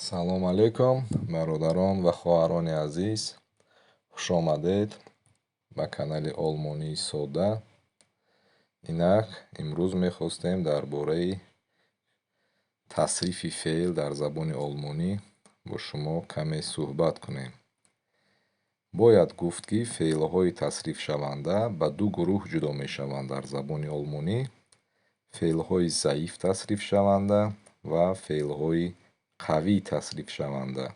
Салом алейкум, бародарон ва хоҳарони азиз! Хушомадед ба канали Олмонии содда. Инак, имрӯз мехостем дар бораи тасрифи феъл дар забони олмонӣ бо шумо каме суҳбат кунем. Бояд гуфт, ки феълҳои тасрифшаванда ба ду гурӯҳ ҷудо мешаванд дар забони олмонӣ: феълҳои заиф тасрифшаванда ва феълҳои қавӣ тасрифшаванда.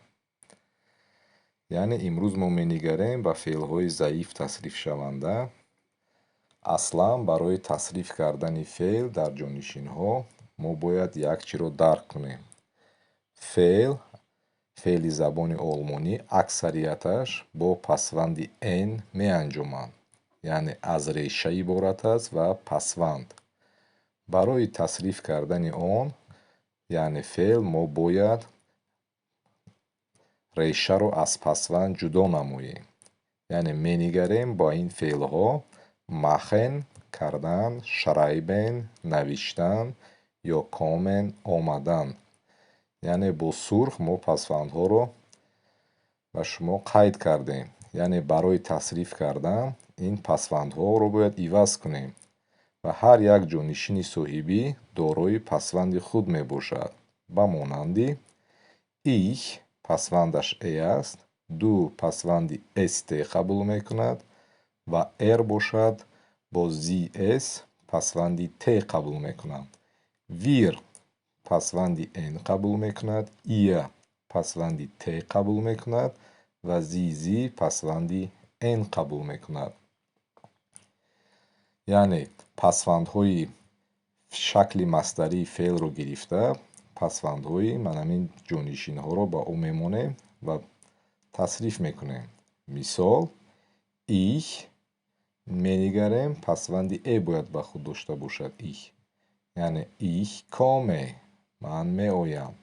Яъне имрӯз мо менигарем ба феълҳои заиф тасрифшаванда. Аслан барои тасриф кардани феъл дар ҷонишинҳо мо бояд як чиро дарк кунем. Феъли забони олмонӣ аксарияташ бо пасванди н меанҷоманд, яъне аз реша иборат аст ва пасванд. Барои тасриф кардани он, яъне феъл, мо бояд решаро аз пасванд ҷудо намоем. Яъне менигарем ба ин феълҳо: machen кардан, schreiben навиштан ё kommen омадан. Яъне бо сурх мо пасвандҳоро ба шумо қайд кардем. Яъне барои тасриф кардан ин пасвандҳоро бояд иваз кунем ва ҳар як ҷонишини соҳибӣ дорои пасванди худ мебошад. Ба монанди ich пасвандаш e аст, du пасванди st қабул мекунад ва er бошад, бо sie, es пасванди t қабул мекунад. Wir пасванди n қабул мекунад, ihr пасванди t қабул мекунад ва Sie, sie пасванди n қабул мекунад. Яъне пасвандҳои шакли масдарии феълро гирифта, пасвандҳои манамин ҷонишинҳоро ба ӯ мемонем ва тасриф мекунем. Мисол: ich менигарем, пасванди e бояд ба худ дошта бошад ich. Яъне ich komme, ман меоям.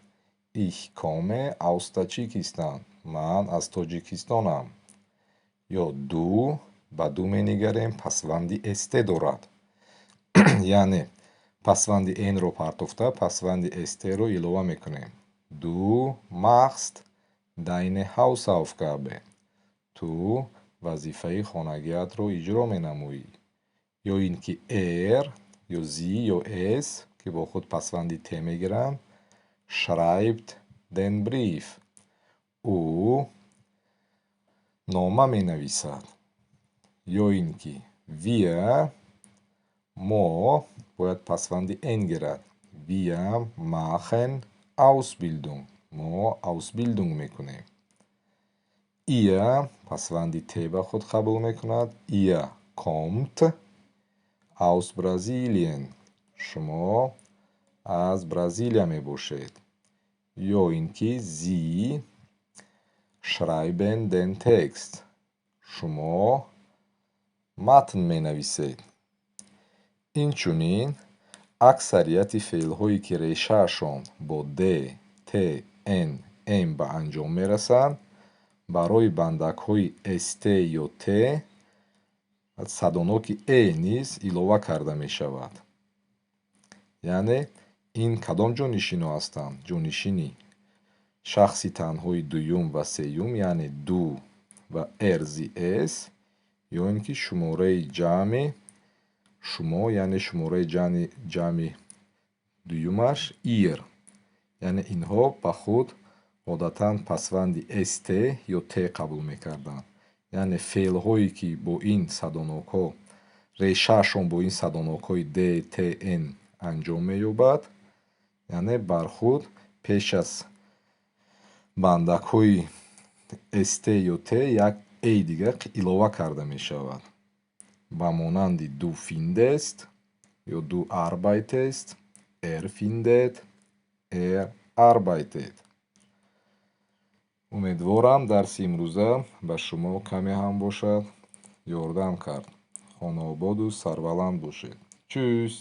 Ich komme aus Tadschikistan, ман аз Тоҷикистонам. Ё du, ба du менигарем, пасванди st дорад. Яъне пасванди n-ро партофта, пасванди st-ро илова мекунем. Du machst deine Hausaufgabe. Ту вазифаи хонагиатро иҷро менамоӣ. Ё ин ки er ё sie ё es, ки бо худ пасванди t мегиранд, schreibt den Brief. Ӯ нома менависад. Ё ин ки wir, мо, бояд пасванди n гирад. Wir machen Ausbildung. Мо Ausbildung мекунем. Ihr пасванди t ба худ қабул мекунад. Ihr kommt aus Brasilien. Шумо аз Бразилия мебошед. Ё ин ки Sie schreiben den Text. Шумо матн менависед. Инчунин аксарияти феълҳое, ки решаашон бо d, t, n, m ба анҷом мерасанд, барои бандакҳои st ё t садоноки e низ илова карда мешавад. Яъне ин кадом ҷонишинҳо ҳастанд? Ҷонишини шахси танҳои дуюм ва сеюм, яъне du ва er, sie, es, ё ин ки шумораи ҷамъи шумо, яъне шумораи ҷамъи дуюмаш ihr. Яъне инҳо ба худ одатан пасванди st ё t қабул мекарданд. Яъне феълҳое, ки бо ин садонокҳо, решаашон бо ин садонокҳои d, t, n анҷом меёбад, яъне бар худ пеш аз бандакҳои st ё t як e дигар илова карда мешавад. Ба монанди du findest ё du arbeitest, er findet, er arbeitet. Умедворам, дарси имрӯза ба шумо каме ҳам бошад ёрдам кард. Хонаободу сарбаланд бошед. Tschüss.